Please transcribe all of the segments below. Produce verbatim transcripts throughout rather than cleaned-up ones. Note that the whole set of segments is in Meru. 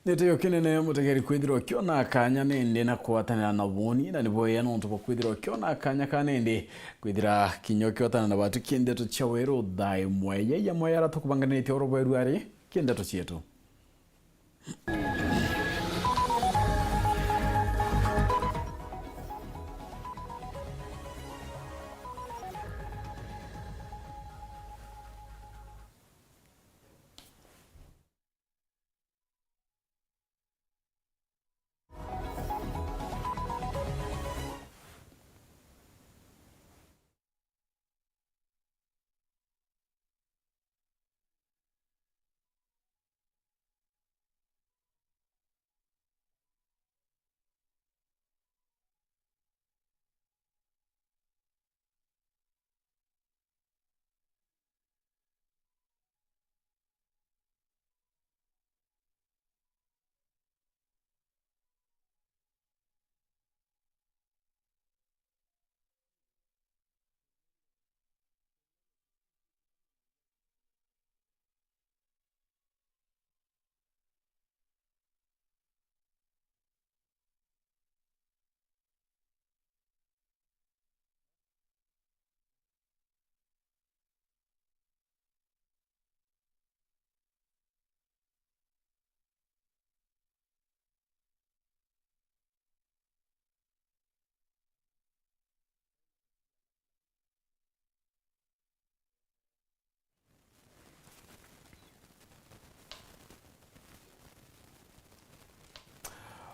Ni gitio kinene mutegeri kwithirwa ukiona kanya nindi na kwatanira na woni, na ni bwega nontu bwa kwithirwa ukiona kanya ka nindi kwithira kinya ukiotana na batu ki ndeto cia weru thaa imwe. Yaiya mwaya ara tukubanganitie oro bweru ari ki ndeto cietu.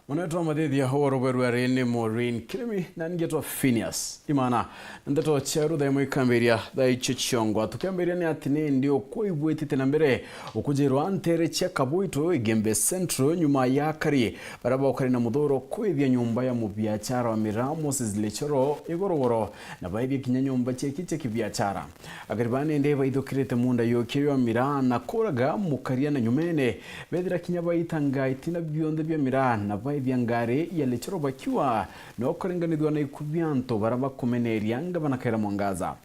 Mwana wetu wa mathithia wa rubwe rwa ri ni Maureen Kirimi, na ningetwa Phineas Imana. Na ndeto cia rutha imwe ikambiria thaa icio ciongwa. Tukiambiria ni ati ni ndi ukuigwitite na mbere ukujirwa ntere cia Kabuitu, Igembe Central, nyuma ya akari baria baukari na muthuro kwithia nyumba ya mubiachara wa miraa Moses Lechoro iguruguru, na baithia kinya nyumba ciaki cia kibiachara. Akari baa nindi baithukirite munda yukia ywa miraa na kuraga mukaria na nyumene, bethira kinya baita ngai tina bionthe bia miraa na baithia ngari ya Lechoro bakiwa na ukaringanithua na iku bia antu baria bakumeneria ngavana Kawira Mwangaza.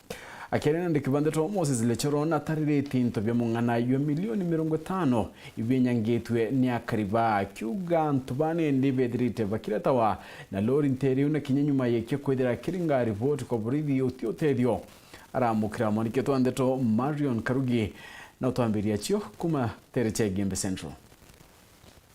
Akiaria na andiki ba ndeto, Moses Lechoro natariritie into bia mung'ana ywa milioni mirongo itano ibinyangitwe ni akari baa, akiuga antu baa nindi bethirite bakiretawa na lori ntere iu na kinya nyuma yekia kwithira akiringa riboti kwa borithi uti utethio. Aramukira mwandiki wetu wa ndeto Marion Karugi na utwambiria cio kuma tere cia Igembe Central.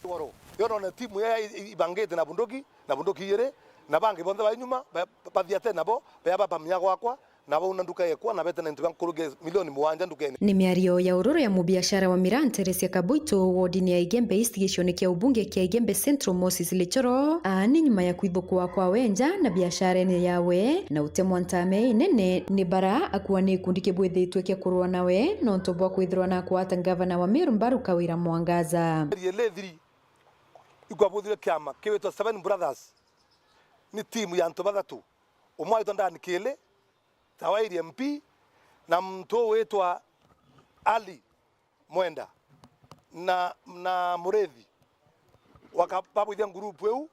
Igoro. Yo none timu ya i-, i-, ibangite na bunduki, na bunduki ijiri, na bangi bonthe bari nyuma, ba-, bathiate nabo, bea bapamia gwakwa, na bauna nduka yekwa, na bete na into bia nkuruki milioni mugwanja ndukene. Ni miario ya ururu ya mubiashara wa miraa ntere cia Kabuitu, wodini ya Igembe East, gicione kia ubunge kia Igembe Central, Moses Lechoro, aani nyuma ya kwithukwa kwawe nja na biasharene yawe, na utemwa ntame inene ni bara akua ni gikundi kibwithitwe kia kurua nawe, nontu bwa kwithirwa na akwata ngavana wa Meru mbaru Kawira Mwangaza. Ikwabuthire kiama kiwitwa Seven Brothers. Ni timu ya antu bathatu. Umwe aitwa Dan Kili, Tawairi M P, na muntu witwa Ali Mwenda, na, na Murithi. Waka-, babwithia ngurupu iu,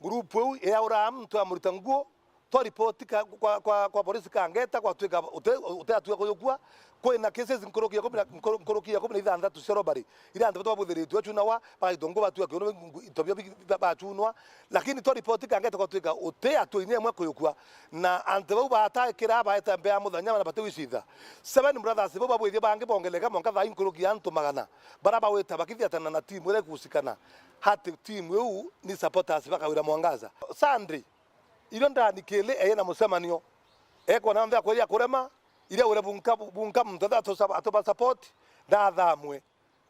ngurupu iu iauraa muntu amuruta nguo, twa ripoti ka-, kwa, kwa, kwa polisi Kangeta, gwatwika ute-, uteatuika kuyukua. Kwina cases nkuruki ya ikumi na, nkuru-, nkuruki ya ikumi na ithanthatu cia robbery, iria antu batu babuthiritwe bachunagwa, bagaitwa nguo, batua kiuno, ngu-, into bio bi-, ba-, bachunwa. Lakini twa ripoti Kangeta, gwatwika uti atua inya imwe kuyukua, na antu bau batakira baeta mbea ya muthenya na batiwicitha. Seven Brothers bau babwithia bangi bongeleka mwanka thaa ii nkuruki ya antu magana, bara bawita bakithiatana na timu iria ikusikana. Hati timu iu ni supporters ba Kawira Mwangaza. Sunday, irio ndani kili eye na mucemanio. Ekwa na nthe akwithia kurema, iria ure bunka, bunka muntu athe atu-, atuba support, na athamwe.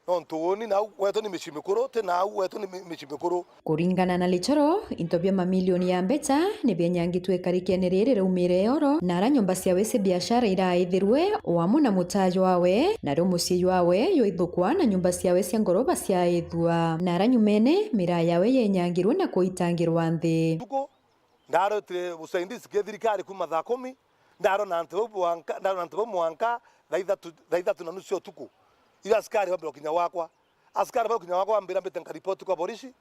Nontu uni nau wetu ni micii mikuru, ti nau wetu ni mi-, micii mikuru. Kuringana na Lichoro, into bia mamilioni ya mbeca ni bianyangitwe ikarikene riri riaumire oro, na ara nyomba ciawe cia biashara iraithirwe, o amwe na mutaji wawe, nario mucii jwawe jwaithukwa na nyomba ciawe cia ngoroba ciaithua, na ara nyumene miraa yawe yenyangirwe na kuitangirwa nthi. Tuku, ndarotire usaidizi kia thirikari kuma thaa kumi, ndarona antu bau mwanka, ndarona antu bau mwanka thaa ithatu, thaa ithatu na nusu cia utuku. Iria askari bambira gukinya gwakwa. Askari bagukinya gwakwa bambira mbite nkaripoti kwa borisi.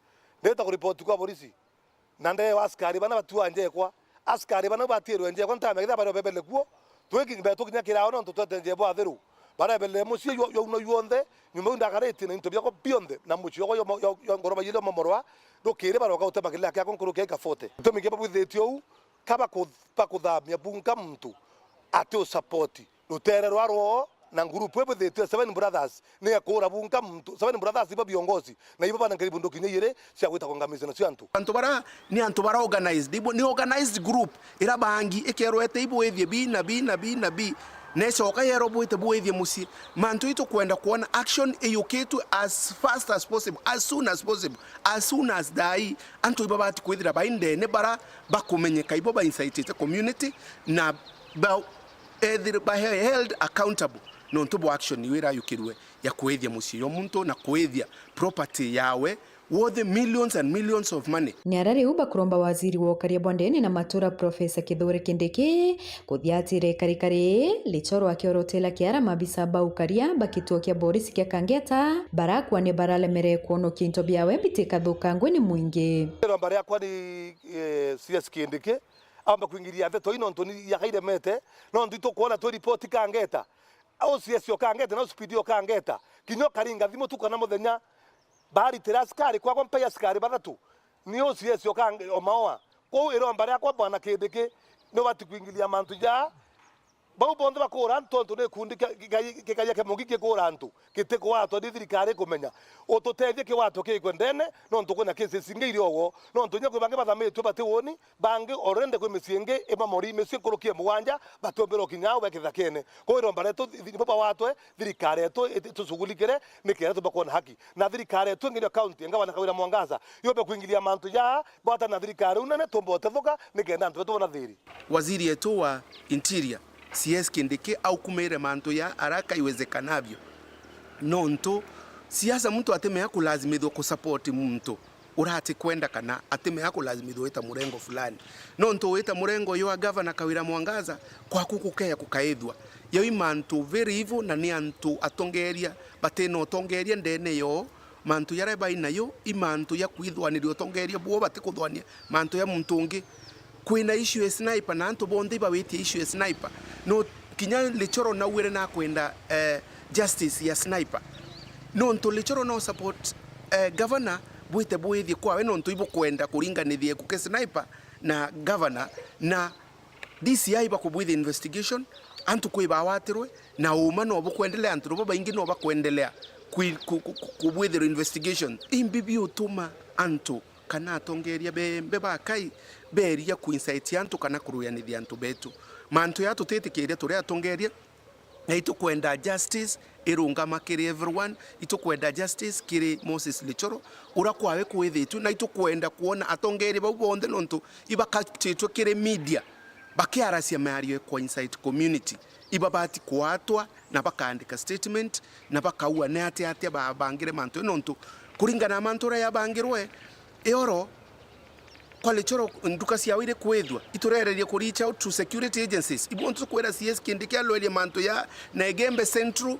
Ndeta kuripoti kwa borisi. Na ndeewa askari bana batua njekwa. Askari bana batirwe njia kwa ntamia kethira bari obebele kuo, twiki mbetu kinya kirao nontu twete njia bwa thiru. Barebele mucii jwa, jwa uno juonthe, nyumba iu ndakaritie na into biakwa bionthe, na mucii jwa, jwa, jwa, jwa ngoroba jiri omomorwa, rukiri baroka gutema kirira kiakwa nkuruki ya ika forty. Gitumi kia babwithitie uu, ka baku-, bakuthamia bunka muntu ati usapoti rutere rwa rwoo na ngurupu ibwithitwe Seven Brothers, ni ya kuura bunka muntu. Seven Brothers ibo biongozi, na ibo bana nkeri bundu kinya ijiri cia gwita kuangamiza nacio antu. Antu bara ni antu bara organized, ibo ni organized group, ira bangi ikerwa ete ibwithie bi na bi na bi na bi, na icoka yerwa bwite bwithie mucii. Mantu itukwenda kwona action iyukitwe as fast as possible, as soon as possible, as soon as thaa ii. Antu ibabati kwithira bai ndene bara bakumenyeka ibo ba incitite community na ba ethire ba he-, held accountable nontu bwa action iu irayukirue ya kwithia mucii jwa muntu na kwithia property yawe worth millions and millions of money. Ni ara riu bakuromba waziri wa ukaria bwa ndene na matura Professor Kithure Kindiki kuthiatira ikarikari Lichoro akiorotela kiara mabisa ba ukaria ba kituo kia borisi kia Kangeta barakua ni baralemere kwonokia into biawe bitikathukangwe ni mwingi. Iromba riakwa ni, eh, C S Kindiki, aomba kwingiria ndeto ii nontu ni yakairemete, nontu itukwona twi ripoti Kangeta. O C S o Kangeta na O C P D o Kangeta, kinya ukaringa thimu tuku kana muthenya, baritire askari kwakwa mpai askari bathatu, ni O C S o Kange-, o Maua. Kwou iromba riakwa bwana Kindiki, ni ubati kwingiria mantu jaa, bau bonthe bakuura antu, tontu ni gikundi kia, kia, kia, kia, kia Kimungi gikuura antu, gitikwatwa ni thirikari ikumenya. Ututethie kiwatwe kigwe ndene, nontu kwina cases ingi iri ogo, nontu kinya kwi bangi bathamitue bati woni, bangi already kwi micii ingi imamori micii nkuruki ya mugwanja, batombera kinya au be kithakene. Kwou iromba rietu thi-, thi-, nibo bawatwe, thirikari yetu itushughulikire, nikenda tumba kwona haki. Na thirikari yetu ingi ya county, ngavana Kawira Mwangaza, yumbe kwingiria mantu jaa, bwata na thirikari unene, tumba utethuka, nikenda antu betu bona thiri. Waziri yetu wa Interior, C S Kindiki, aukumire mantu ya haraka iwezekanavyo. Nontu siasa muntu atimea kulazimithwa kusupport muntu urati kwenda kana atimea kulazimithwa wita murengo fulani. Nontu wita murengo jwa Gavana Kawira Mwangaza, kwaku kukeya kukaithwa. Jau i mantu very evil, na ni antu atongeria batina utongeria ndene yoo. Mantu jaria bai nayo i mantu ja kwithwaniria utongeria bwoo, batikuthwania mantu ja muntu ungi. Kwina issue ya Sniper, na antu bonthe ibawitie issue ya Sniper. No kinya Lichoro nauire nakwenda, eh, justice ya Sniper. Nontu Lichoro no support, eh, governor, bwite bwithie kwawe nontu ibukwenda kuringanithia ikuki Sniper na governor, na D C I bakubwithia investigation, antu kwi bawatirwe, na uma no bukwendelea, antu babaingi no bakwendelea kwi-, ku-, ku-, ku-, kubwithirwa investigation. Imbi biutuma antu kana atongeria bembe ba Kai beria kuincite antu kana kuruyanithia antu betu? Mantu ya tutitikiria turi atongeria, na itukwenda justice irungama kiri everyone, itukwenda justice kiri Moses Lichoro, ura kwawe kwithitue, na itukwenda kwona atongeria bau bonthe nontu ibakachitwe kiri media bakiaracia miario ya kwa incite community, ibabati kwatwa na bakaandika statement na bakaua ni atia atia babangire mantu, nontu kuringana na mantu uria yabangirwe, ioro kwa Lichoro nduka ciao iri kwithwa, iturereria ku reach out to security agencies. Ibu ntu kwira C S Kindiki alwerie mantu ya na Igembe Central,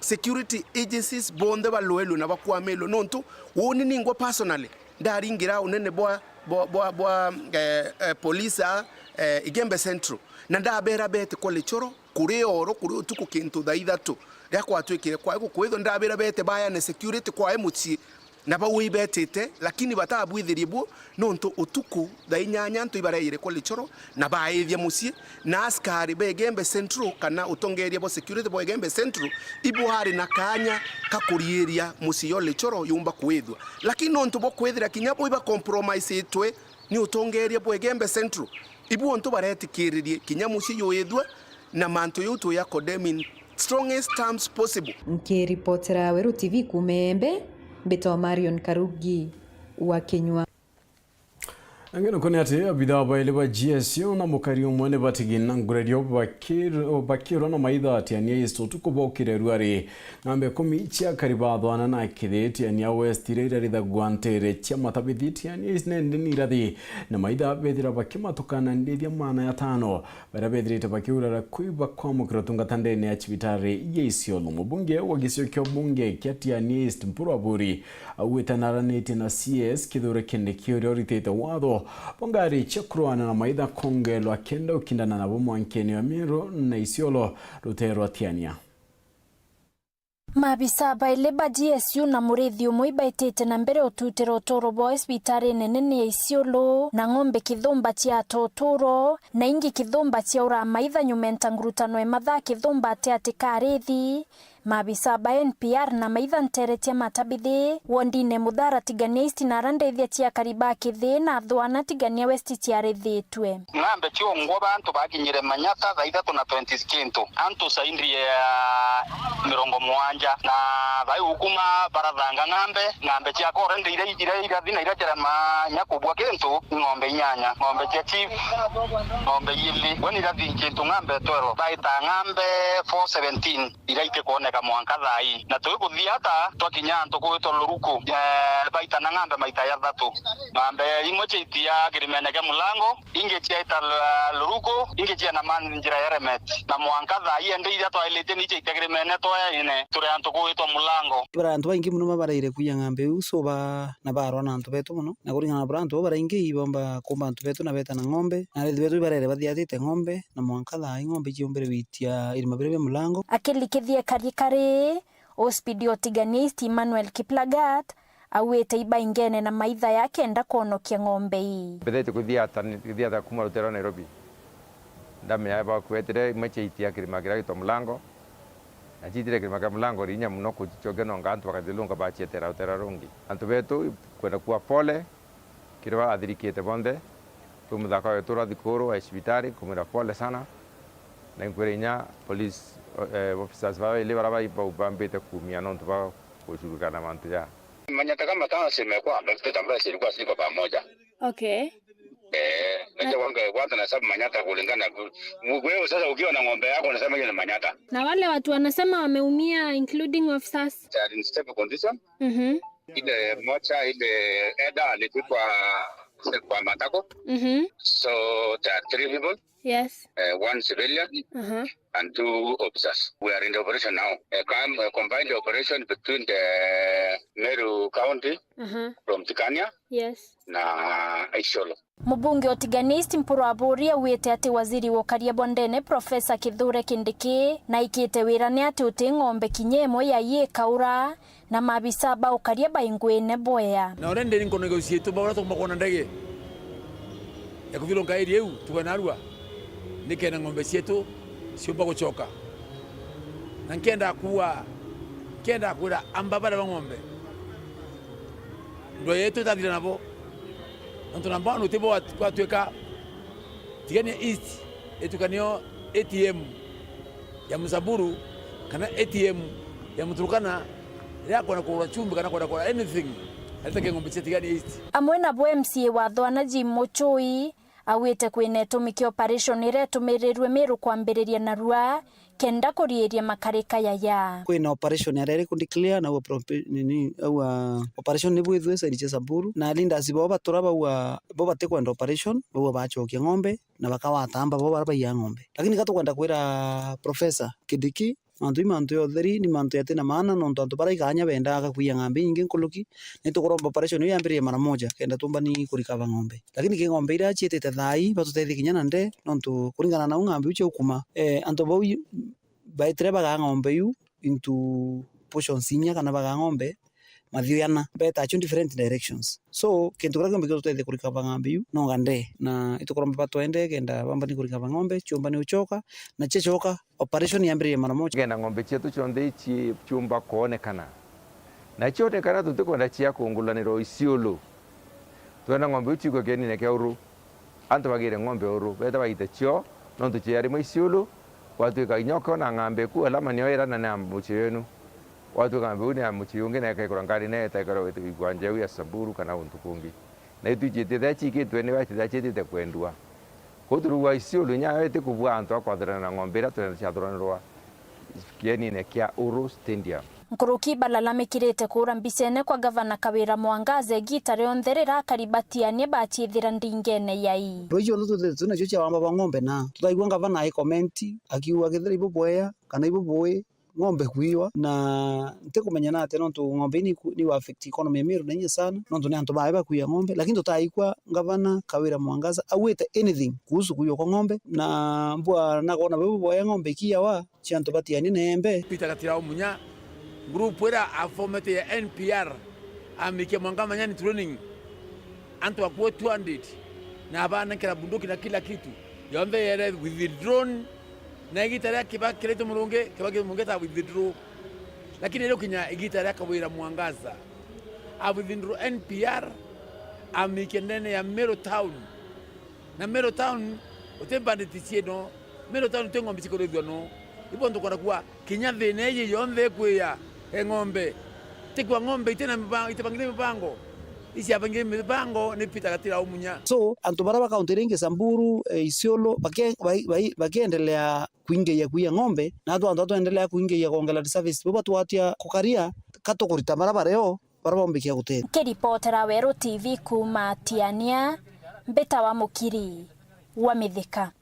security agencies bonthe balwelwe na bakwamilwe, nontu uuni ningwa personally ndaringira unene bwa, bwa, bwa, bwa, eh, eh, police a, eh, Igembe Central, na ndabera bete kwa Lichoro kuri oro, kuri utuku kintu thaa ithatu, riria kwatwikire kwae gukwithwa, ndabera bete bayane security kwae mucii, na bau ibetite, lakini batabwithirie bu, nontu utuku thaa inyanya antu ibareire kwa Lichoro na baithia mucii, na askari ba Igembe Central kana utongeria bwa security bwa Igembe Central ibwari na kanya ka kuriiria mucii yo Lichoro yumba kwithwa. Lakini nontu bwa kwithira kinya bo iba compromiseitwe ni utongeria bwa Igembe Central, ibu untu baretikiririe kinya mucii yuithwe, na mantu jau tuya condemn in strongest terms possible. Nkiripotera Weru T V kuuma Embe, mbitwa Marion Karugi wa Kinyua. Angĩ nako nĩ atĩ abithaa baĩrĩ ba G S U na mũkari ũmwe nĩ batigina ngũrerio bakĩr-, bakĩrwa na maitha Tiania East ũtukũ bokire ruarĩ. Ng'ambe ikũmi cia akari bathwana na kĩrĩ Tiania West iria irarithagua ntere cia matabithi Tiania East nende ni irathi, na maitha bethira bakĩmatukananĩrithia maana ya tano. Baria bethirite bakiurara kwi bakwamukira utungata ndene ya cibitari ya Isiolo. Mubunge wa gicigo kia ubunge kia Tiania East, Mpuru Aburi, augite naranitie na C S Kithure Kindiki uria uritite watho Bo ngari cia kurwana na maitha kongelwa kenda ukindana nabo mwankene wa Meru na Isiolo rutere rwa Tiania. Maabisa baili ba G S U na murithi umwe ibaitite na mbere ututira uturo bwao cibitari nene ni ya Isiolo, na ng'ombe kithumba ciata uturo, na ingi kithumba ciaura maitha nyumenta ngurutano e mathaa kithumba ati ati karithi. Maabisa ba N P R na maitha ntere cia Matabithi, wondine Muthara Tigania East na ara ndethia cia Kariba Kithi na Thwana Tigania West ciarithitwe. Ng'ambe ciongwa bantu bakinyire Manyata thaa ithatu na twenty kintu, antu saindi ya mirongo mugwanja, na thaa iu kuma barathanga ng'ambe, ng'ambe cia already iria, iria irathi na iria cirema nya kubua kintu, ni ng'ombe inyanya, ng'ombe cia chief, ng'ombe ili, we ni irathi kintu ng'ambe twero, baita ng'ambe four seventeen. Iria itikwoneka mwanka thaa ii. Na tuikuthia ata, twakinya antu kwitwa Luruku, eh, baita na ng'ambe maita jathatu. Ng'ambe imwe ciaitia kirimene kia Mulango, ingi ciaita Lu-, Luruku, ingi ciena man njira ya Remet. Na mwanka thaa ii ende iria twailitie ni ciaitia kirimene twayaine, turi antu kwitwa Mulango. Bari antu baingi mono babareire kuiya ng'ambe iu, so ba-, na barwa na antu betu mono. Na kuringana na buria antu bau baraingi ibomba kumba antu betu na beta na ng'ombe, na arithi betu ibarere bathiatite ng'ombe, na mwanka thaa ii ng'ombe iciumbire gwitia irima biria bia Mulango. Akilikithia kari kari, Ospidi Otigania East Emmanuel Kiplagat, auite ibaingene na maitha ya kenda kwonokia ng'ombe ii. Mbithite kuthiata, kuthiata kuma rutere rwa Nairobi. Ndamenya bakwetire imwe ciaitia kirima kiria gitwa Mulango, na ciitire kirima kia Mulango rinya mono kucicokia nonga antu bakathilunga bacietera rutere rungi. Antu betu kwenda kuwa pole, kiri baathirikite bonthe, kwi muthaka wetu ura thikuru wa cibitari, nkumwira pole sana, na inkwira inya police, eh, officers baba ili bara bai-, bau bambite kuumia nontu bwa kucurukana mantu ja. Manyata kama township imekuwa affected ambayo zilikuwa ziko pamoja. Okay. Eh, unajua wanga kwanza na sababu Manyata kulingana ku-, wewe sasa ukiwa na ng'ombe yako unasema hiyo ni Manyata. Na wale watu wanasema wameumia, including officers? They are in stable condition. Mhm. Ile moja, ile Eda alipigwa kwa matako. Mhm. So, there are three people. Yes. Eh, one civilian, aha, and two officers. We are in the operation now. A com-, a combined operation between the Meru County, aha, from Tigania, yes, na Isiolo. Mubunge o Tigania East Mpuru Aburi auite ati waziri wa ukaria bwa ndene Professor Kithure Kindiki naikite wira ni ati uti ng'ombe kinya imwe ya ikaura, na maabisa ba ukaria baingwine bwea. Na already ni nkono igau cietu, baria tukumba kwona ndege ya kuthilunka area iu, tuwe narua, nikenda ng'ombe cietu ciumba gucoka. Na nkenda kuwa, nkenda kwira amba baria ba ng'ombe, ndwe yetu itathira nabo. Nontu namba one uti bo gwatuika Tigania East itukanio A T M ya Musamburu kana A T M ya Muturukana, riria akwenda kugura chumbi kana kwenda kugura anything, aritake ng'ombe cia Tigania East. Amwe nabo M C A wa Thwana Jim Muchui, augite kwina itumi kia operation iria itumirirwe Meru kwambiriria narua, kenda kuriiria makarika yaya. Kwina operation aria iri ku declare na ua prope-, nini, aua operation ni bwithwe side cia Samburu, na leaders bao batura baua bo batikwenda operation, baua bacokia ng'ombe, na bakawata amba bo bara baiya ng'ombe. Lakini ka tukwenda kwira Professor Kindiki, mantu i mantu ya utheri, ni mantu yatina maana, nontu antu bara ikanya bendaga kuiya ng'ombe inyingi nkuruki, ni tukuromba operation iu yambiririe mara moja, kenda tumbani kurikava ng'ombe. Lakini ki ng'ombe iria ciitite thaa ii, batutethie kinya na nde, nontu kuringana na u ng'ombe iu ciaukuma, eh, antu bau i-, baitire bagaa ng'ombe iu into portions inya kana bagaa ng'ombe mathiu yana, betaa cio different directions. So, kintu kiria kiumbe gitutethia kurikava ng'ombe iu, nonga nde. Na itukuromba batwende kenda bambani kurikava ng'ombe, ciumbani ucoka, na ciacoka, operation yambiririe mara moja. Kenda ng'ombe cietu cionthe ici ciumba kwonekana. Na cionekana tutikwenda cia kungulanirwa Isiolo. Twenda ng'ombe iu ciikwe kienine kia uru. Antu bagire ng'ombe uru, bete baite cio, nontu cia rimwe Isiolo, gwatuika inya ukiona ng'ambe iku, alama nio irana ni ya mucii wenu. Gwatuika ng'ambe iu ni ya mucii ungi, na ikaikura ngari, na itaikara igwanja iu ya Samburu kana guntu kungi. Na itu iciitie thaa ciikitwe ni bati thaa ciitite kwendua. Kwou turigwa Isiolo inya yo itikubua antu a kwathurana na ng'ombe iria twenda ciathuranirwa kienine kia Uru Stadium. Nkuruki balalamikirite kuura mbicene kwa Gavana Kawira Mwangaza igiita rionthe riria akari ba Tiania baciithira ndingene yai. Ndo icio nthu twithirite twi nacio cia wamba bwa ng'ombe na tutaigua Gavana ai comment akiuga kethira ibo bwea kana ibo bui, ng'ombe kuiwa, na ntikumenya na atia, nontu ng'ombe ii ni iku-, ni iwa affect economy ya Meru na inya sana, nontu ni antu bawe bakuia ng'ombe, lakini tutaaikwa ngavana Kawira Mwangaza auite anything kuhusu kuiwa kwa ng'ombe, na mbua nakoona bau boya ng'ombe ikiawa cia antu batiani na embe. Peter Gatirau Munya, group ira afomete ya N P R, amikia mwanka manyani training, antu akue two hundred, na abanenkera bunduki na kila kitu, yonthe yere withdrawn, na igita ria Kibaki kiritwe Murungi, Kibaki Murungi ta withdraw. Lakini riu kinya igita ria Kawira Mwangaza, a withdraw N P R, amikia ndene ya Meru Town. Na Meru Town, uti bandit cieno. Meru Town ti ng'ombe cikurithua no. Ibo ntukona kuwa kinya thina iji yonthe ikwia e ng'ombe. Tikwa ng'ombe itina mibango, itibangire mibango. Ici abangire mibango ni Peter Gatirau Munya. So, antu bara ba kaunti iria ingi, Samburu, eh, Isiolo, bake-, bai-, bai-, bakiendelea kuingeia kuia ng'ombe, na antu antu twendelea kuingeia kwongela reservice. Bo batwatia kukaria, ka tukurita bara bario, bara baumbikia gutethia. Nkiripotera Weru T V kuuma Tiania, mbita wa Mukiri wa Mithika.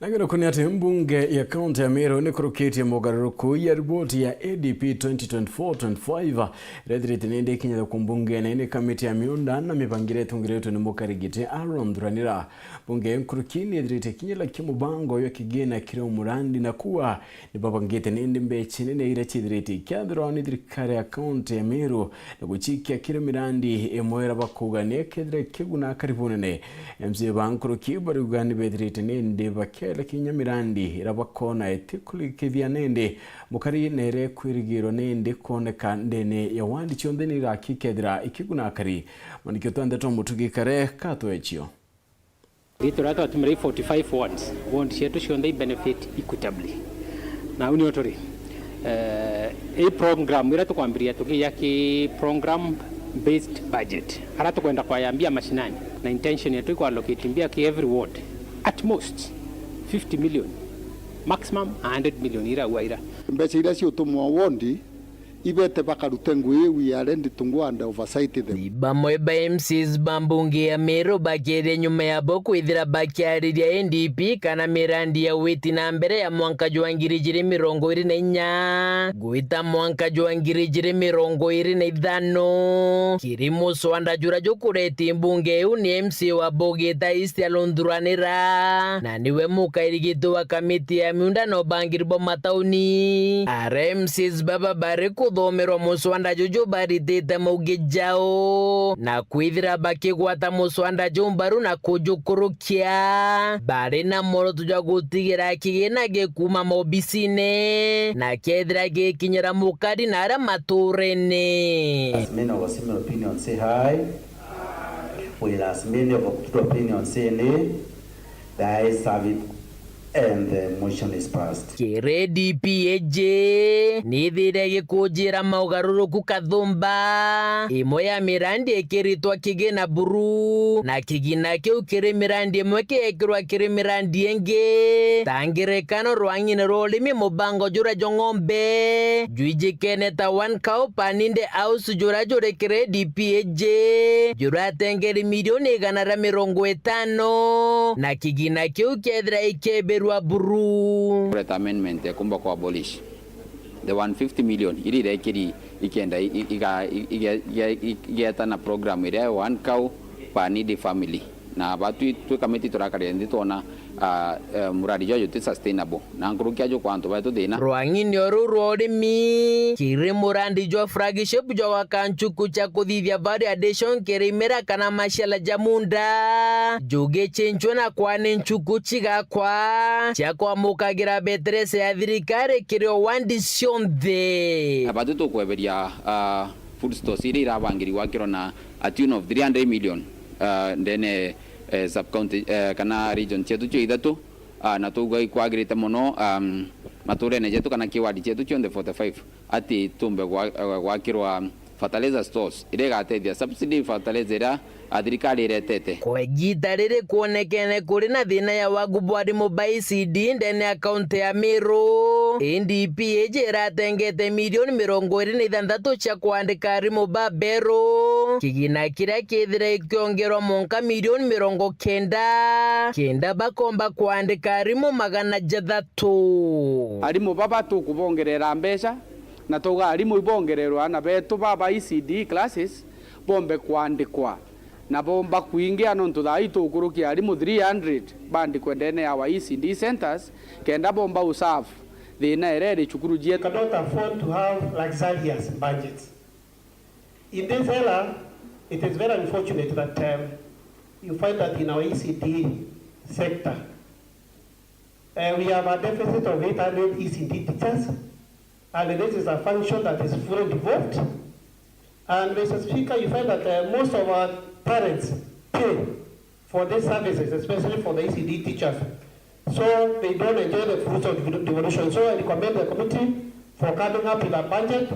Na ngiruku ni ati mbunge ya kaunti ya Meru ni kurukitie mogaruruku ya riboti ya A D P twenty twenty-four twenty-five, iria ithirite nindi ikinyithia ku mbungene ni kamiti ya miunda na mibangire itongeretwe ni mukarigiti Aaron Thuranira. Mbunge ya nkuruki ni ithirite ikinyira kia mubango jwa kigina kiria umurandi na kuwa ni babangite nindi mbecha nene iria ciithirite ikiathirwa ni thirikari ya kaunti ya Meru na gucikia kiri mirandi imwe iria bakuuga ni ikethira ikiguna akari bunene. M C A ba nkuruki bariuga ni bethirite nindi bakiera kinya mirandi iria bakoona itikurikithia nindi mukari na iria ikwirigirwa nindi kwoneka ndene ya wandi cionthe ni igaki ikethira ikiguna akari. Mwandiki wetu wa ndeto Mutugi Kare katwecio. Riitwa riria twatumire i forty-five wards. Ward cietu cionthe i benefit equitably. Na au nio turi. Eh, i program iria tukwambiria tukiya ki program based budget. Ara tukwenda kwaya mbia mashinani. Na intention yetu i ku allocate mbia ki every ward. At most fifty million. Maximum a hundred million ira ua ira. Mbeca iria ciutumwa ward ibete bakarute ngui iu ya rent to go under oversight them. Ni bamwe ba M Cs ba mbunge ya Meru bakiaria nyuma yabo kwithira bakiariria N D P kana mirandi ya witi na mbere ya mwanka jwa ngiri ijiri mirongo iri na inya gwita mwanka jwa ngiri ijiri mirongo iri na ithano. Kiri muswanda jura jukureti mbunge iu ni M C A wa Bogita East Aaron Thuranira, na niwe mukairigiti wa kamiti ya miunda na ubangiri bwa matauni. Ara M Cs baba bari kuthomerwa muswanda juju baritite maugi jao, na kwithira bakigwata muswanda juu mbaru na kujukurukia, bari na mworoto jwa gutigira kigina gikuma maobisine, na kethira gikinyira mukari na aria maturene. As many of our similar opinions say aye, while as many of opposite opinions say nay, the ayes have it and the motion is passed. Kiri D P A J, nithire gikunjira maugaruruku kathumba. Imwe ya mirandi ikiritwa kigina buru, na kigina kiu kiri mirandi imwe kiekirwa kiri mirandi ingi. Ta ngerekano, rwang'ine rwa urimi, mubango jura jwa ng'ombe jwijikene ta One Cow Pan in the House, jura juri kiri D P A J, juratengeri milioni igana ria mirongo itano, na kigina kiu kethira ikebirwa buru. Kureta amendment ya kumba ku abolish the one fifty million iria irekiri ikenda i-, i-, iga-, i-, ige-, ige-, i-, igeta na program iria ya One Cow Per Needy Family. Na batwi twi kamiti turakaria nthi twona, ah, eh, muradi jwa juti sustainable. Na nkuruki ajo kwa antu betu thina. Rwang'ini o ruu rwa urimi, kiri murandi jwa flagship jwa gwaka nchuku cia kuthithia value addition kiri imera kana maciala ja munda, njugi cinchwe na kwani nchuku cigakwa cia kwamukagira beterese ya thirikari kiri o wandi cionthe. Batwi tukweberia, ah, food stores iria irabangiri gwakirwa na a tune of three hundred million, ah, ndene, eh, sub county, eh, kana region cietu cio ithatu, ah, na twauga ikwagirite mono, um, maturene jetu kana ki ward cietu cionthe forty-five, ati tumbe gwa-, eh, gwakirwa fertilizer stores iria igatethia subsidy fertilizer iria, ah, thirikari iretete. Kwa igita riri kwonekene kuri na thina ya wagu bwa arimu ba E C D ndene ya kaunti ya Meru, indi D P A J iratengete milioni mirongo iri na ithanthatu cia kwandika arimu ba beru, kigina kiria kithire gikiongerwa mwanka milioni mirongo kenda, kenda bakomba kwandika arimu magana jathatu. Arimu baba tukubongerera mbeca, na tuga arimu ibongererwe, aana betu baba E C D classes bombe kwandikwa, na bomba kwingia, nontu thaa ii tukurukia arimu three hundred bandikwe ndene ya our E C D centres, kenda bomba usafu thina iria iri cukuru cietu. Cannot afford to have luxurious budgets. In this era, it is very unfortunate that, um, you find that in our E C D sector, uh, we have a deficit of eight hundred E C D teachers, and this is a function that is fully devolved. And, Mister Speaker, you find that, uh, most of our parents pay for these services, especially for the E C D teachers. So they don't enjoy the fruits of devo-, devolution. So I recommend the committee for coming up with a budget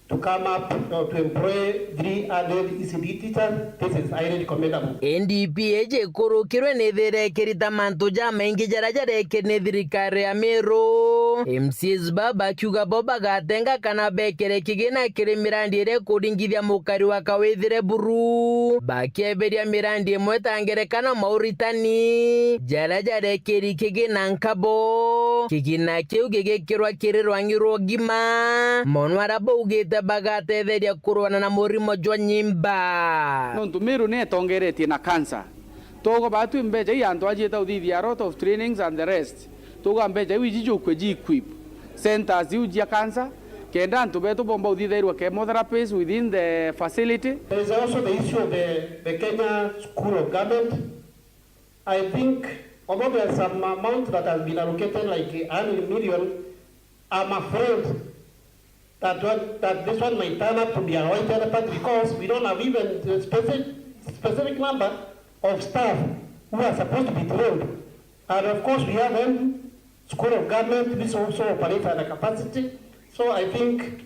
to come up, you know, to employ three hundred E C D teachers. This is highly commendable. N D P A ikurukirwe ni thira ikirita mantu jamaingi jaria jarekiri ni thirikari ya Meru. M C As baba bakiuga bo bagatenga kana bekire kigina kiri mirandi iria ikuringithia mukari wa kawithire buru, bakieberia mirandi imwe ta ngerekano mauritani jaria jarekiri kigina nkabo. Kigina kiu gigikirwa kiri rwangi rwa ugima, mono aria baugite bagatetheria kurwana na murimo jwa nyimba. Nontu Meru ni itongeretie na cancer, tugo batwi mbeca ii antu ajiite uthithia a lot of trainings and the rest. Tuga mbeca iu iji jukwe ji equip centers iu jia cancer, kenda antu betu bomba uthithairwa chemotherapies within the facility. There is also the issue of the, the Kenya School of Government. I think, although there are some amount that has been allocated, like a hundred million, I'm afraid that what, that this one might turn up to be a white elephant because we don't have even the specific, specific number of staff who are supposed to be trained. And of course, we have them, School of Government, which also operates at a capacity. So I think,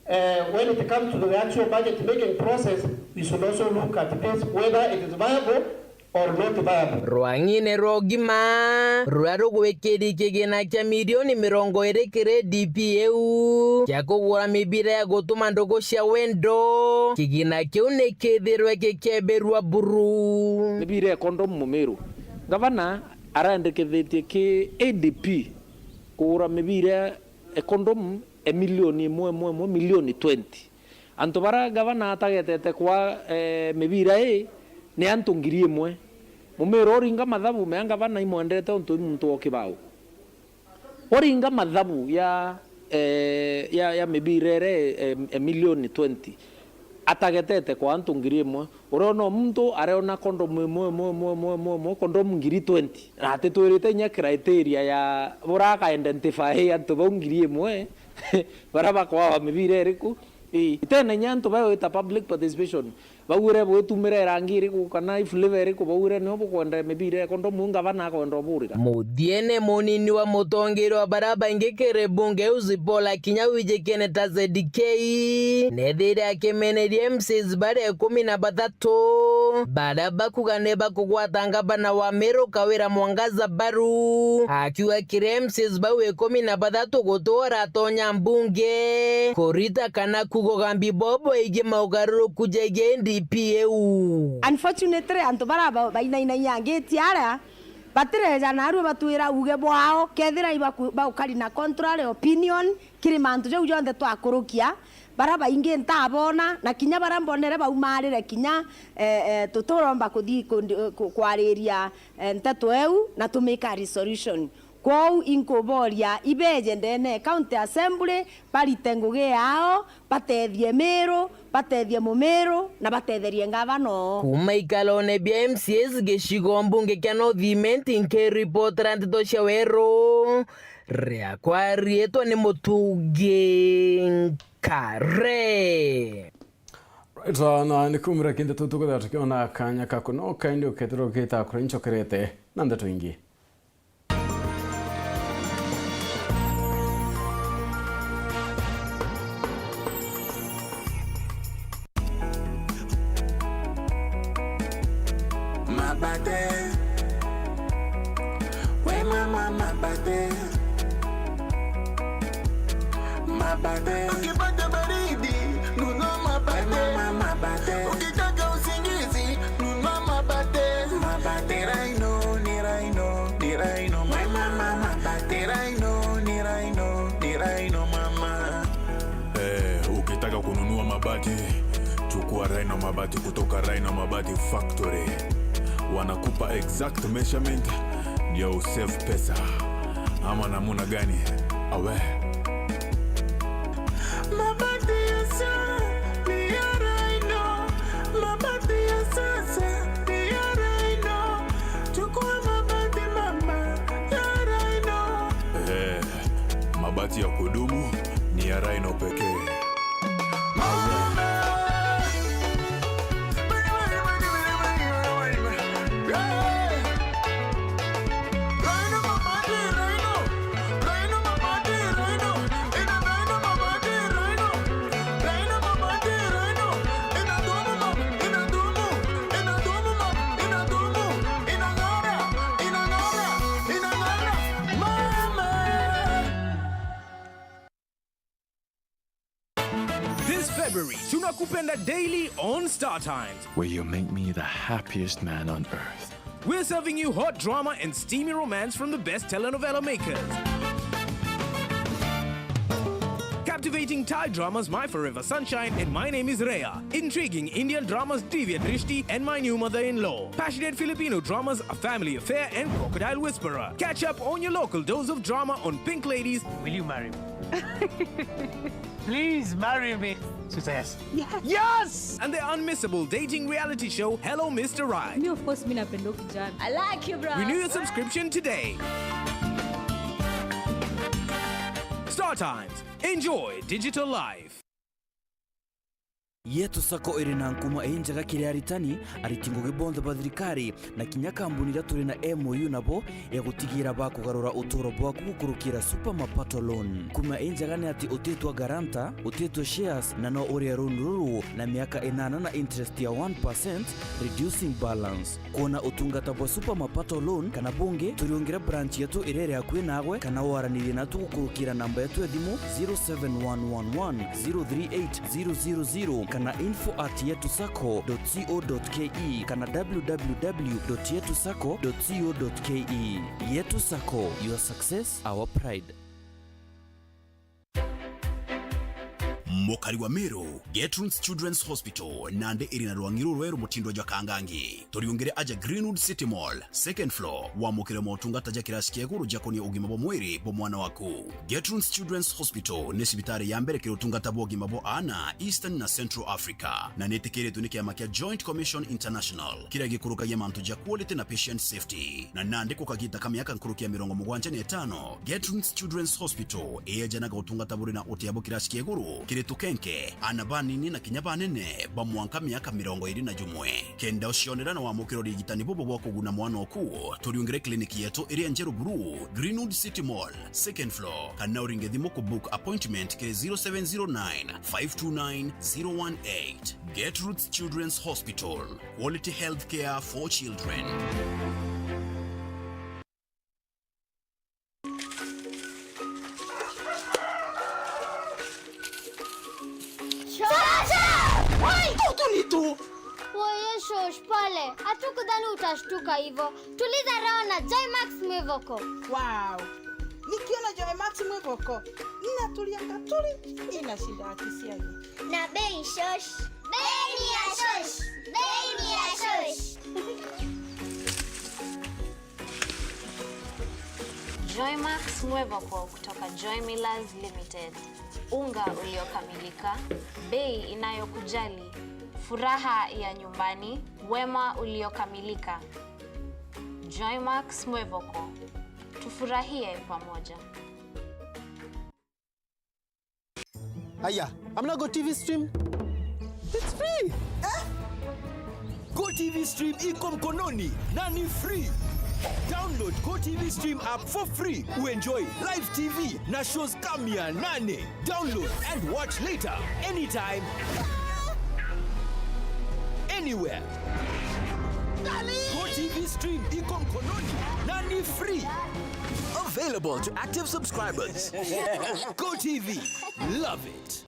uh, when it comes to the actual budget making process, we should also look at this, whether it is viable or not viable. Rwang'ine rwa ugima ruria rugwikiri kigina kia milioni mirongo iri kiri D P A U kia kugura mibira ya gutuma ndugu cia wendo, kigina kiu ni kithirwe gikebirwa buru. Mibira ya kondomu Mumiru. Gavana arendekethitie ki A D P kugura mibira ya kondomu e milioni imwe, imwe, imwe, milioni twenty. Antu baria gavana atagetete kwa, eh, mibira ii ni antu ngiri imwe. Mumiru uringa mathabu, mea gavana imwendete untu i muntu wa kibau. Uringa mathabu ya, eh, ya, ya mibira iria, eh, eh, milioni twenty, atagetete kwa antu ngiri imwe. Uriona o muntu areona kondomu imwe, imwe, imwe, imwe, imwe, imwe, kondomu ngiri twenty. Na atitwirite inya criteria ya bura aka identify antu bau ngiri imwe, baria bakwawa mibira iriku. Ii. Itene inya antu bagwita public participation. Baugire bwitumire rangi iriku kana i flavor iriku, baugire nio bukwenda mibira ya kondomu, ngavana akwenda uburira. Muthiene munini wa mutongeria wa baria baingi kiri bunge Uzi Paul akinya wijikene ta Z K, nethire akimeneria M Cs baria ikumi na bathatu baria bakuga ni bakugwata ngavana wa Meru Kawira Mwangaza baru, akiuga kiri M Cs bau ikumi na bathatu guti uratonya mbunge kurita kana kugoga mbibobo igi maugaruruku jegie N D P A U. Unfortunately, antu baria ba-, bainainagia ngiti aria batireja narua batwira uge bwao, kethira ibaku-, baukari na contrary opinion kiri mantu jau jonthe twakurukia, baria baingi ntabona, na kinya baria mbonere baumarire kinya, eh, eh, tuturomba kuthi kundi-, ku-, kwariria, eh, nteto eu na tumika resolution. Kwou inkuboria ibeje ndene County Assembly, barite ngugi yao, batethie Miru, batethie Mumiru, na batetherie ngavana oo. Kuuma ikarone bia M C As gicigo mbunge kia North Imenti, nkiripotera nteto cia Weru, riakwa riitwa ni Mutungi Nkare. Right, na ni kumira kindi tu tukwithira tukiona kanya ka kunoka, indi ukethirwa ukita kuria ncokerete na ndeto ingi. Mabate. We mama mabate. Mabate. Ukipata baridi, nunua mabate. We mama mabate. Ukitaka Chukua Rhino Mabati kutoka Rhino Mabati Factory. Wanakupa exact measurement ndio usave pesa. Ama namuna gani? Awe. Mabati ya sasa ni ya Rhino. Mabati ya sasa ni ya Rhino. Chukua mabati mama ya Rhino. Eh, mabati ya kudumu ni ya Rhino pekee. This February, tunakupenda daily on Star Times. Where you make me the happiest man on earth. We're serving you hot drama and steamy romance from the best telenovela makers. Captivating Thai dramas My Forever Sunshine and My Name is Rhea. Intriguing Indian dramas Divya Drishti and My New Mother-in-Law. Passionate Filipino dramas A Family Affair and Crocodile Whisperer. Catch up on your local dose of drama on Pink Ladies. Will you marry me? Please marry me. She says, yes. Yes! And the unmissable dating reality show, Hello Mister Right. Me, of course, mi napenda huyu kijana. I like you, bro. Renew your subscription today. Star Times. Enjoy digital life. Yetu Sacco iri na nkuma injega kiri aritani, ariti ngugi bonthe ba thirikari, na kinya kambuni iria turi na M O U nabo ya gutigira bakugarura uturo bwaku gukurukira Super Mapato Loan. Nkuma injega ni ati utitwa guarantor, utitwa shares, na no urie loan ruru na miaka inana na interest ya one percent, reducing balance. Kwona utungata bwa Super Mapato Loan kana bungi, turiungire branch yetu iria iri akui naagwe, kana waranirie natu gukurukira namba yetu ya thimu zero seven one one one zero three eight zero zero zero kana info at yetu sacco dot co dot ke kana w w w dot yetu sacco dot co dot ke. Yetu Sacco, your success, our pride. Mukari wa Meru, Gertrude's Children's Hospital, nandi iri na rwangi ruru rweru mutindo jwa kangangi. Turiungire aja Greenwood City Mall, second floor, wamukire motungata ja kirasi kia iguru jakonie ugima bwa mwiri bwa mwana waku. Gertrude's Children's Hospital ni cibitari ya mbere kiri utungata bwa ugima bwa aana Eastern na Central Africa, na nitikiritwe ni kiama kia Joint Commission International, kiria gikurukagia mantu ja quality na patient safety. Na nandi kukagita ka miaka nkuruki ya mirongo mugwanja na itano, Gertrude's Children's Hospital iyejanaga utungata buri na utia bwa kirasi kia iguru kiri tukenke, aana banini na kinya banene ba mwanka miaka mirongo iri na jumwe. Kenda ucionera na wamukira urigitani bubu bwa kuguna mwana oku, turiungire kliniki yetu iria njeru buru, Greenwood City Mall, second floor, kana uringe thimu ku book appointment kiri zero seven zero nine five two nine zero one eight. Gertrude's Children's Hospital, quality healthcare for children. Shosha! Wai, tutu ni tu. Woye shosh, pole. Hatukudhani utashtuka hivyo. Tuliza roho na Joy Max Mwivoko. Wow. Nikiona Joy Max Mwivoko, ninatulia katuri, inashinda akisiagi. Na bei shosh. Bei ni ya shosh. Bei ni ya shosh. Joymax Mwevoko kutoka Joy Millers Limited. Unga uliokamilika, bei inayokujali, furaha ya nyumbani, wema uliokamilika. Joymax Mwevoko. Tufurahie pamoja. Aya, amna Go T V stream? It's free. Eh? Go T V stream iko mkononi na ni free. Download Go T V stream app for free. Uenjoy live T V na shows kama ya nane. Download and watch later anytime. Anywhere. Go T V stream iko mkononi na ni free. Available to active subscribers. Go T V. Love it.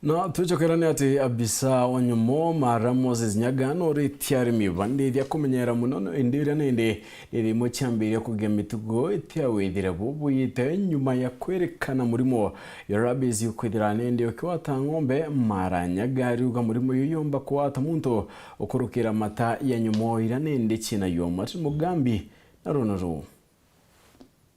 Na twicokera ni ati abisa wa nyomo Mara Moses Nyaga noritie arimi bandithia kumenyera muno, indi uria nindi ni rimwe ciambiria kugia mitugo itia withire bubuyite nyuma ya kwirikana murimo ya rabies ukwithira nindi ukiwata ng'ombe. Mara Nyaga ariuga murimo uyu yomba kuwata muntu ukurukira mata ya nyomo iria nindi ciina yo. Martin Mugambi na runa ruu.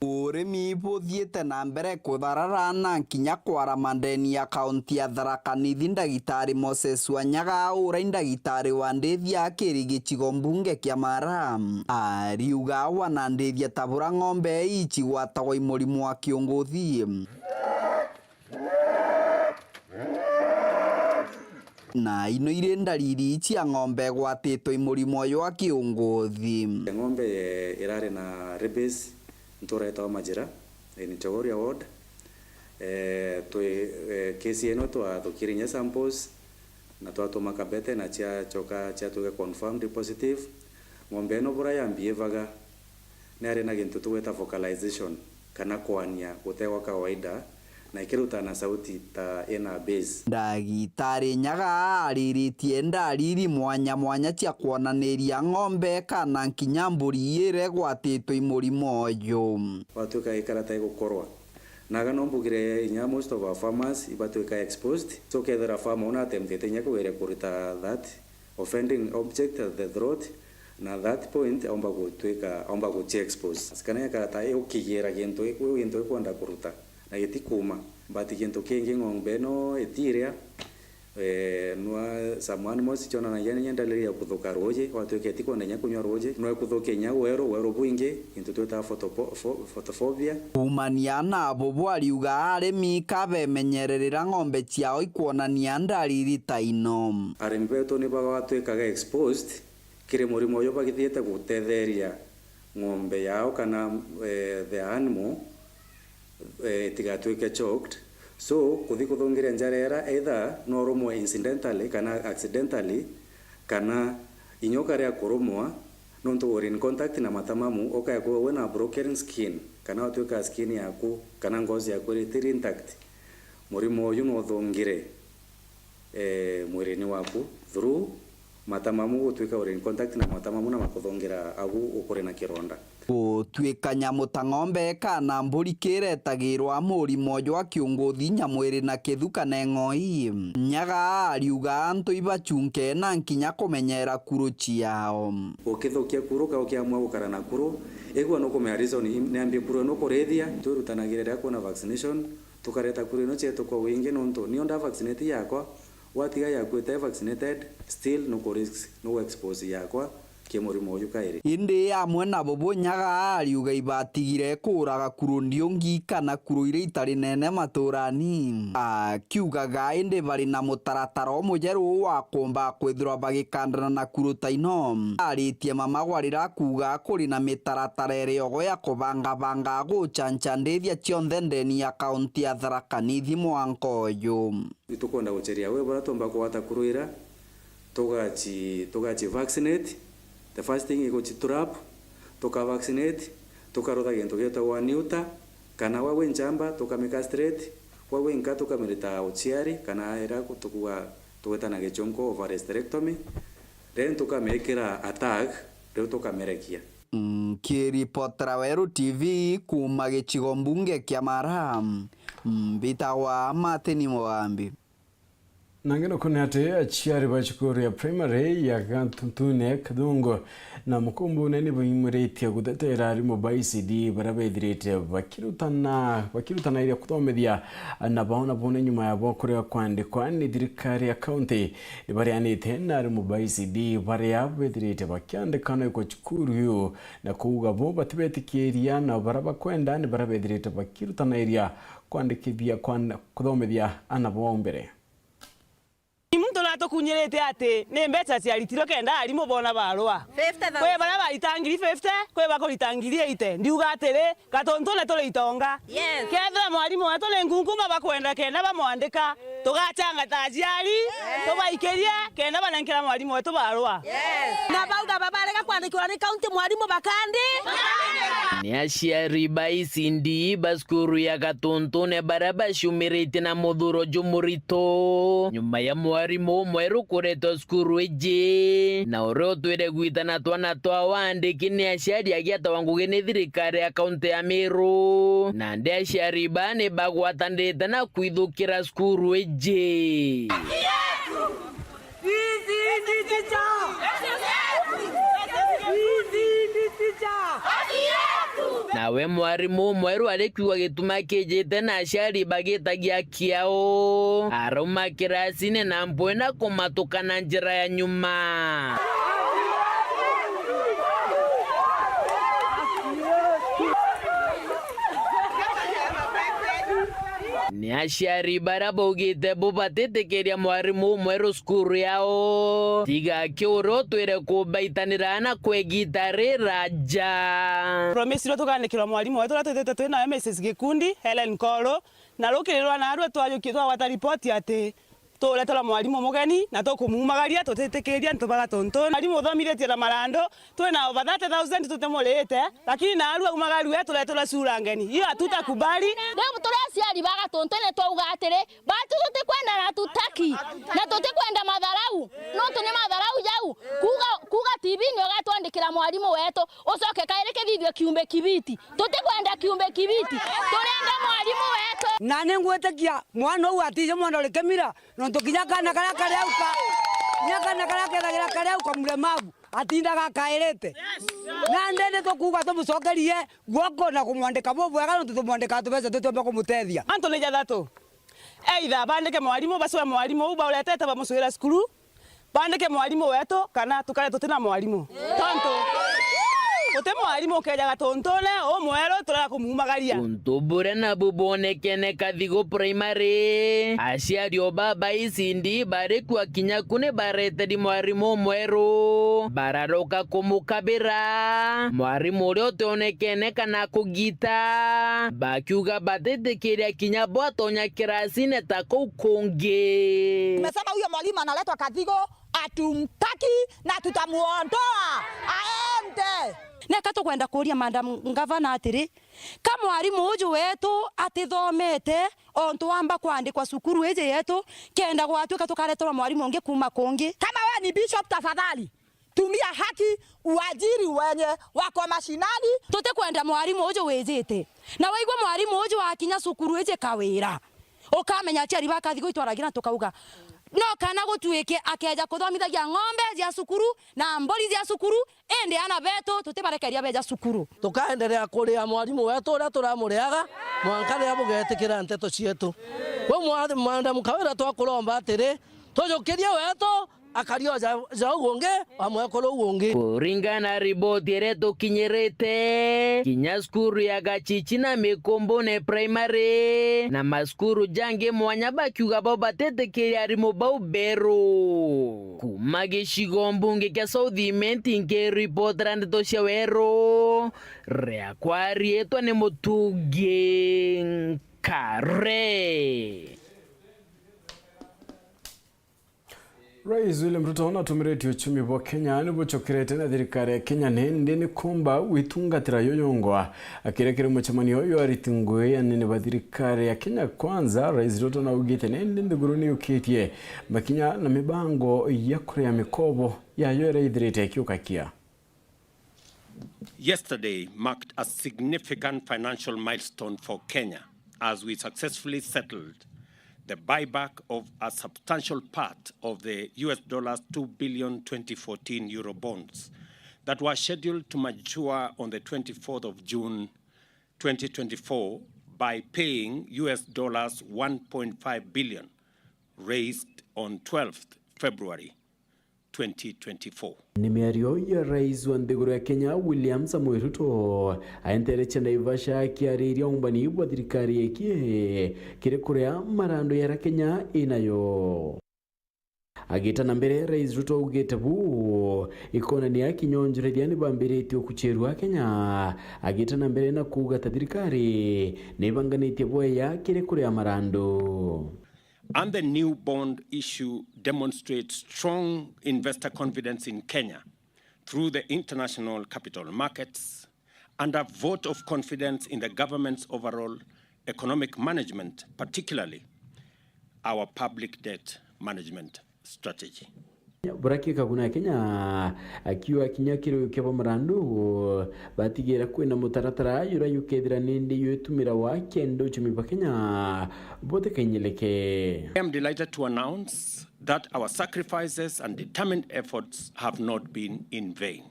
Urimi buthiite na mbere kutharara na nkinya kwarama ndeni ya kaunti ya Tharaka Nithi. Ndagitari Moses Wanyaga, uria i ndagitari wa ndithia akiri gicigo mbunge kia Mara, ariuga wanandithia ta bura ng'ombe icigwatagwa i murimo wa kiunguthi. Na ino iri ndariri cia ng'ombe igwatitwe i murimo uyu wa kiunguthi. Ng'ombe, eh, irari na rabies ntura etawa Majira, eh, ni Chogoria ward. Eh, twi, eh, kesi ino twathukire inya samples na twatuma Kabete na ciacoka ciatwika confirmed positive. Ng'ombe ino bura yambiivaga, ni ari na gintu tugwita vocalization kana kwania gutegwa kawaida, na ikirutana sauti ta ina bass. Ndagitari Nyaga ariritie ndariri mwanya mwanya cia kwonaniria ng'ombe kana nkinya mburi iria igwatitwe i murimo uyu. Watwika ikara ta igukorwa. Naga no mbugire inya most of our farmers ibatwika exposed. So kethira farmer una attemptite inya kugeria kuruta that offending object at the throat, na at that point aumba gutwika, aumba guci expose. Kana ekara ta ukigira gintu, gintu ikwenda kuruta na gitikuuma. But gintu kingi, ng'ombe ino itiria, eh, nwa some animals cionanagia ninya ndariri ya kuthuka ruuji, watwika itikwenda inya kunywa ruuji, no ikuthukia inya weru, weru bwingi, gintu twitaga photopo-, pho-, photophobia. Kuumania na bubu, ariuga arimi kabemenyere riria ng'ombe ciao ikwonania ndariri ta ino. Arimi betu ni bagatwikaga exposed kiri murimo uyu bagithiite gutetheria ng'ombe yao kana, eh, the animal, eh, itigatwike choked. So, kuthi kuthungiria njara ira, either no urumwe incidentally kana accidentally, kana inya ukaria kurumwa, nontu uri in contact na mata mamu, ukaya kuwa wina broken skin, kana watwika skin yaku kana ngozi yaku itiri intact, murimo uyu no uthungire, eh, mwirini waku through mata mamu, gutwika uri in contact na mata mamu na makuthungira agu ukuri na kironda. Gutwika nyamu ta ng'ombe kana mburi kiretagirwa murimo jwa kiunguthi, nyamu iri na kithu kana eng'oi, Nyaga ariuga antu ibachunke na nkinya kumenyera kuru ciao. Ukithukia kuru ka ukiamua gukara na kuru, igua nukumenya reason niambie kuru ino kurithia. Twirutanagira riria kwina vaccination, tukareta kuru ino cietu kwa wingi, nontu nio nda vaccinate yakwa, watiga yaku ite vaccinated, still nuku risk, nuku expose yakwa ki murimo uyu kairi. Indi amwe na bubu, Nyaga ariuga ibatigire kuuraga kuru ndiungi kana kuru iria itari nene maturani, akiugaga indi bari na mutaratara umujeru wa kuumba kwithirwa bagikandana na kuru ta ino. Aritie mama gwa riria kuuga kuri na mitaratara iriogo ya kubangabanga guchancha ndithia cionthe ndeni ya kaunti ya Tharaka Nithi mwanka uyu. Itukwenda gucheria we buria tuumba kugwata kuru iria, tugachi-, tugachi vaccinate. The first thing iguchi trap, tuka vaccinate, tukarutha gintu gitagwa neuter, kana wa wi nchamba, tukami castrate, wa wi nka, tukamirita uciari, kana iria tukuga, tugwita na gichunku ovarysterectomy, then tukamikira a tag, riu tukamirekia. Nkiripotera Weru T V kuuma gicigo mbunge kia Mara, mbitagwa Martin Mugambi. Na ngenokone ati aciari ba cukuru ya primary ya Gatuntune Kathungu na Mukumbune ni baimuritie gutetera arimu ba E C D baria bethirite bakirutana, bakirutanairia kuthomithia na bao na bone nyuma ya bo kurega kwandikwa ni thirikari ya kaunti. Ni barianite na arimu ba E C D baria bethirite bakiandika na ikwa cukuru iu, na kuuga bo batibetikiria, na baria bakwenda ni baria bethirite bakirutanairia kwandikithia kwan-, kuthomithia ana bao mbere. Ni muntu natukunyirite ati ni mbeca ciaritirwe kenda arimu bona barua. Fifty thousand. Kwi baria barita ngiri fifty, kwi bakurita ngiri eighty. Ndiuga atiri, Gatuntune turi itonga. Yes. Kethira mwarimu wetu ni ngunkuma bakwenda kenda bamwandika, Tugachanga ta aciari, tubaikirie, kenda banenkera mwarimu wetu barua. Na bauga babarega kwandikirwa ni kaunti mwarimu bakandi. Ni aciari ba icindi ba cukuru ya Gatuntune baria baciumiritie na muthuro jumurito nyuma ya mwarimu mweru kuretwa cukuru iji, na uria utwire gwitana twana twa waandiki ni aciari agiatawa ngugi ni thirikari ya kaunti ya Meru. Nandi aciari ba ni bagwatanirite na kwithukira cukuru iji. Nawe mwarimu mweru ari kiuga gituma kijite na aciari bagitagia kiao, arauma kirasine na mpwe na kumatukana njira ya nyuma. Ni aciari baria baugite bo batitikiria mwarimu mweru cukuru yao, tiga aki uria utwire kubaitanira na kwegita riraja. Promise iria tukaandikirwa mwarimu wetu uria twithite twi nawe Missus Gikundi, Helen Koro, na rukiri rwa narua twajuki-, twagwata ripoti ati tureterwa mwarimu mugeni na tukumumagaria, tutitikiria antu ba Gatuntune. Mwarimu uthomithitie na marando, twina over thirty thousand tutimurite, lakini narua aumaga rue tureterwa cura ngeni. Hiyo hatutakubali. Riu turi aciari ba Gatuntune twauga atiri, batu tutikwenda na tutaki, na tutikwenda matharau, nontu ni matharau jau. Kuuga, kuuga T V ni ugatwandikira mwarimu wetu, ucoke kairi kithithue kiumbe kibiti. Tutikwenda kiumbe kibiti, turenda mwarimu wetu. Na ni ngwitikia mwana uu atije mwana uri kimira, nontu kinya kana karia kari au ka, kinya kana karia kethagira kari au ka mlemavu, atindaga akairite. Na ndindi tukuuga tumucokerie guoko na kumwandika bubwega, nontu tumwandikaa tubeca tutiumba kumutethia. Antu ni jathatu. Either bandike mwarimu, bacwe mwarimu uu bauretete bamucwira cukuru, bandike mwarimu wetu, kana tukare tutina mwarimu. Tontu guti mwarimu ukeja Gatuntune umweru turega kumumagaria. Untu buria nabu bwonekene Kathigo Primary, aciari o baba icindi bari kua kinya ku ni bareteri mwarimu umweru, bararoka kumukabira. Mwarimu uria utionekene kana kugita, bakiuga batitikiria kinya bwatonya kirasine ta kuu kungi. Tumesema huyo mwalimu analetwa Kathigo, hatumtaki na tutamuondoa aende. Neka tukwenda kuuria Madam Ngavana atiri, ka mwarimu uju wetu atithomete, ontu wamba kwandikwa cukuru iji yetu, kenda gwatuika tukareterwa mwarimu ungi kuuma kungi? Kama wewe ni bishop, tafadhali tumia haki uajiri wenye wako mashinani. Tutikwenda mwarimu uju wijite. Na waigua mwarimu uju akinya cukuru iji Kawira, ukamenya aciari ba Kathigo itwaragia na tukauga, no kana gutuike akeja kuthomithagia ng'ombe cia cukuru na mburi cia cukuru, indi ana betu tutibarekeria beja cukuru. Tukaendelea kuria mwarimu wetu uria turamuriaga mwanka riria bugetikira nteto cietu. Kwou mwa-, Madam Kawira, twakuromba atiri, tujukirie wetu, akari o ja, ja ugungi wa mwekuru ugungi. Kuringana na riboti iria tukinyirite, kinya cukuru ya Gachichi na Mikumbune Primary na macukuru jangi mwanya bakiuga bo batitikiria arimu bau beru. Kuma gicigo mbunge kia South Imenti, nkiripotera ndeto cia weru, riakwa riitwa ni Mutungi Nkare. Rais William Ruto natumiritie uchumi bwa Kenya ni bucokerete na thirikari ya Kenya, nindi ni kumba gwitungatira yuyungwa. Akiria kiri mucemanio uyu ariti ngugi anene ba thirikari ya Kenya Kwanza, Rais Ruto naugite nindi nthiguru ni yukitie makinya na mibango ya kuria mikobo yayo iria ithirite ikiukakia. Yesterday marked a significant financial milestone for Kenya as we successfully settled the buyback of a substantial part of the U S dollars two billion twenty fourteen euro bonds that were scheduled to mature on the twenty-fourth of June twenty twenty-four by paying U S dollars one point five billion raised on twelfth February twenty twenty-four. Ni miario ya rais wa nthiguru ya Kenya, William Samoei Ruto, aenteretie Naivasha akiariria umbani bwa thirikari ikie kiri kuria marando yara Kenya inayo. Agita na mbere, Rais Ruto augite bu ikonania kinya onjorithia ni bambiritie ukuchirua Kenya, agita na mbere na kuuga ta thirikari ni ibanganitie bweya kiri kuria marando. And the new bond issue demonstrates strong investor confidence in Kenya through the international capital markets and a vote of confidence in the government's overall economic management, particularly our public debt management strategy. Buraki Kaguna Kenya akiuga kinya kiri ukia bwa marandu batigira kwina mutaratara jura jukethira nindi jwitumirawa kenda uchumi bwa Kenya butikainyilike. I am delighted to announce that our sacrifices and determined efforts have not been in vain.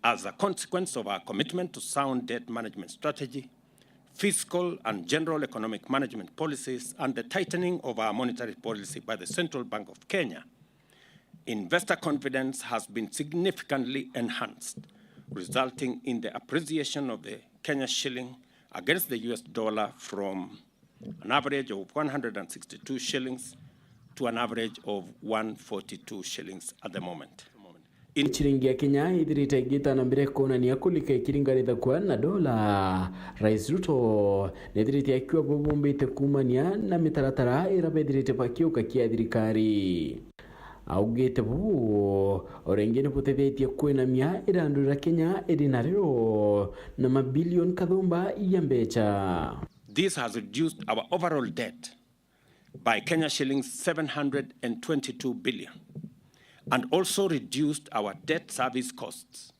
As a consequence of our commitment to sound debt management strategy, fiscal and general economic management policies, and the tightening of our monetary policy by the Central Bank of Kenya, investor confidence has been significantly enhanced, resulting in the appreciation of the Kenya shilling against the U S dollar from an average of one hundred and sixty-two shillings to an average of one forty-two shillings at the moment. In Ciringi ya Kenya ithirite igita na mbere kuonania kulika ikiringanithakua na dola. Rais Ruto nethirite akiuga bubumbite kuumania na mitaratara ira bethirite bakiuka kia thirikari. Augite buu, o ringi ni butethetie kwinamia irandu riria Kenya iri nario na mabilioni kathumba ya mbecha. This has reduced our overall debt by Kenya shillings seven hundred and twenty-two billion and also reduced our debt service costs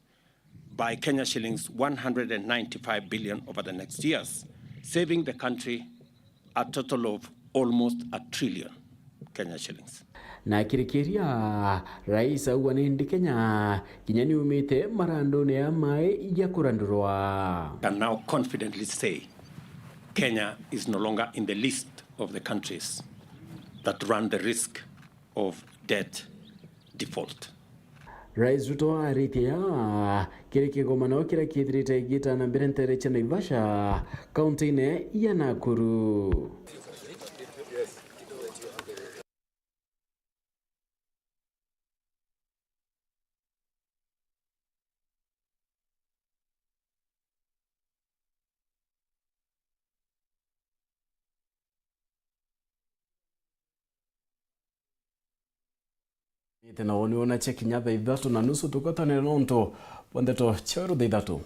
by Kenya shillings one hundred and ninety-five billion over the next years, saving the country a total of almost a trillion Kenya shillings. Na akirikiria, Rais auga nindi Kenya kinya ni umite marandune ya mai ya kurandurwa. Can now confidently say Kenya is no longer in the list of the countries that run the risk of debt default. Rais Ruto aritie aa kiri kigomano kiria kithirite igita na mbere ntere cia Naivasha, kaunti-ini ya Nakuru. Ite na woni wona cia kinya thaa ithatu na nusu, tukotanire nontu bwa ndeto cia weru thaa ithatu.